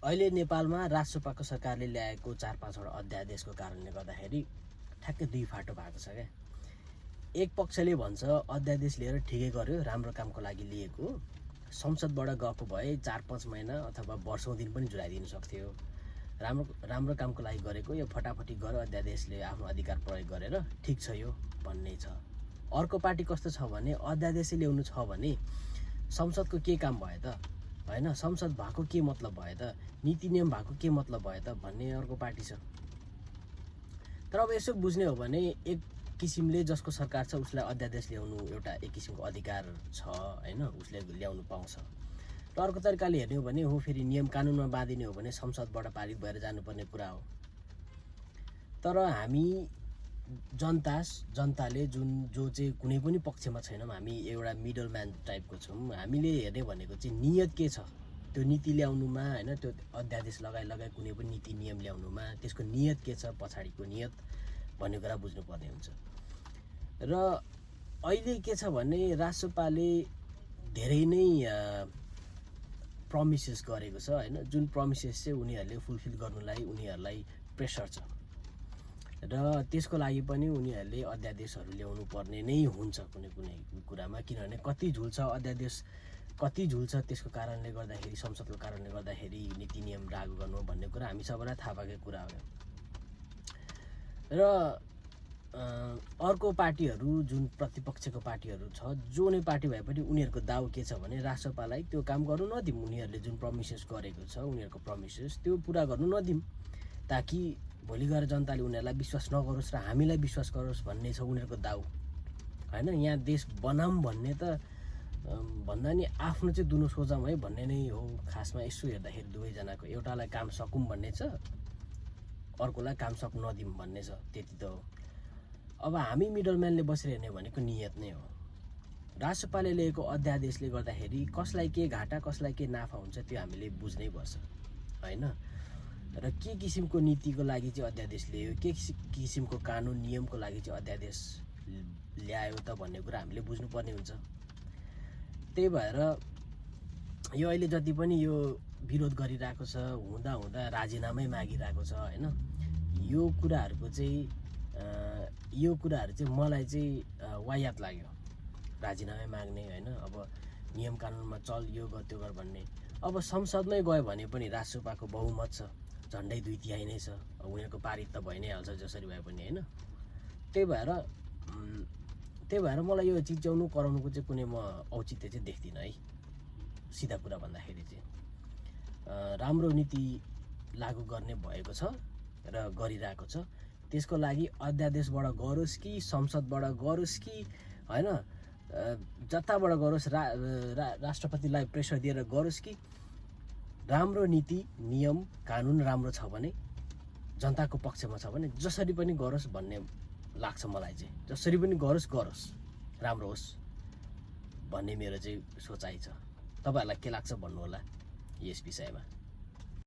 अहिले नेपालमा राष्ट्रपाको सरकारले ल्याएको 4-5 वटा अध्यादेशको कारणले गर्दाखेरि ठ्याक्कै दुई फाटो भएको छ क्या। एक पक्षले भन्छ अध्यादेश लिएर ठिकै गर्यो, राम्रो कामको लागि लिएको, संसदबाट गएको भए 4-5 महिना अथवा वर्षौं दिन पनि जुराइदिन सक्थ्यो। राम्रो कामको लागि गरेको, यो फटाफटी गर अध्यादेशले आफ्नो अधिकार प्रयोग गरेर ठिक छ यो भन्ने छ। अर्को पार्टी कस्तो छ भने अध्यादेश ल्याउनु छ भने संसदको के काम भयो त, हैन, संसद भएको के मतलब भयो त, नीति नियम भएको के मतलब भयो त भन्ने अर्को पार्टी छ। तर अब यसो बुझ्ने हो भने एक किसिमले जसको सरकार छ उसलाई अध्यादेश ल्याउनु एउटा एक किसिमको अधिकार छ, हैन, उसले ल्याउनु पाउँछ। र अर्को तरिकाले हेर्ने हो भने हो फेरि नियम कानुनमा बाँधिने हो भने संसदबाट पारित भएर जानुपर्ने कुरा हो। तर हामी जनताले जो चाहिँ कुनै पनि पक्षमा छैनौँ, हामी एउटा मिडल म्यान टाइपको छौँ। हामीले हेर्ने भनेको चाहिँ नियत के छ त्यो नीति ल्याउनुमा, हैन, त्यो अध्यादेश लगाए कुनै पनि नीति नियम ल्याउनुमा त्यसको नियत के छ, पछाडिको नियत भन्ने कुरा बुझ्नुपर्ने हुन्छ। र अहिले के छ भने राष्ट्रपाले धेरै नै प्रमिसेस गरेको छ, हैन, जुन प्रमिसेस चाहिँ उनीहरूले फुलफिल गर्नुलाई उनीहरूलाई प्रेसर छ र त्यसको लागि पनि उनीहरूले अध्यादेशहरू ल्याउनु पर्ने नै हुन्छ कुनै कुरामा। किनभने कति झुल्छ अध्यादेश, कति झुल्छ त्यसको कारणले गर्दाखेरि, संसदको कारणले गर्दाखेरि नीति नियम लागू गर्नु भन्ने कुरा हामी सबैलाई थाहा भएकै कुरा हो। र अर्को पार्टीहरू जुन प्रतिपक्षको पार्टीहरू छ, जो नै पार्टी भए पनि उनीहरूको दाउ के छ भने राष्ट्रपालाई त्यो काम गर्नु नदिउँ, उनीहरूले जुन प्रमिसेस गरेको छ उनीहरूको प्रमिसेस त्यो पुरा गर्नु नदिउँ, ताकि भोलि गएर जनताले उनीहरूलाई विश्वास नगरोस् र हामीलाई विश्वास गरोस् भन्ने छ उनीहरूको दाउ, हैन। यहाँ देश बनाऊँ भन्ने त भन्दा नि आफ्नो चाहिँ दुनो सोझौँ है भन्ने नै हो खासमा। यसो हेर्दाखेरि दुवैजनाको, एउटालाई काम सकौँ भन्ने छ, अर्कोलाई काम सक्नु नदिउँ भन्ने छ, त्यति त हो। अब हामी मिडल म्यानले बसेर हेर्ने भनेको नियत नै हो। राष्ट्रपालले ल्याएको अध्यादेशले गर्दाखेरि कसलाई के घाटा कसलाई के नाफा हुन्छ त्यो हामीले बुझ्नै पर्छ, हैन। र के किसिमको नीतिको लागि चाहिँ अध्यादेश ल्यायो, के किसिमको कानुन नियमको लागि चाहिँ अध्यादेश ल्यायो त भन्ने कुरा हामीले बुझ्नुपर्ने हुन्छ। त्यही भएर यो अहिले जति पनि यो विरोध गरिरहेको छ, हुँदा राजीनामै मागिरहेको छ, हैन, यो कुराहरू चाहिँ मलाई चाहिँ वायात लाग्यो, राजीनामै माग्ने, हैन। अब नियम कानुनमा चल यो गर त्यो गर भन्ने। अब संसदमै गयो भने पनि राष्ट्रसभाको बहुमत छ, झन्डै 2/3 नै छ, उनीहरूको पारित त भइ नै हाल्छ जसरी भए पनि, हैन। त्यही भएर मलाई यो चिच्याउनु कराउनुको चाहिँ कुनै म औचित्य चाहिँ देख्दिनँ है, सिधा कुरा भन्दाखेरि चाहिँ। राम्रो नीति लागू गर्ने भएको छ र गरिरहेको छ, त्यसको लागि अध्यादेशबाट गरोस् कि संसदबाट गरोस् कि, हैन, जताबाट गरोस्, राष्ट्रपतिलाई प्रेसर दिएर गरोस् कि, राम्रो नीति नियम कानुन राम्रो छ भने, जनताको पक्षमा छ भने जसरी पनि गरोस् भन्ने लाग्छ मलाई चाहिँ। जसरी पनि गरोस् राम्रो होस् भन्ने मेरो चाहिँ सोचाइ छ। तपाईहरुलाई के लाग्छ भन्नु होला यस विषयमा।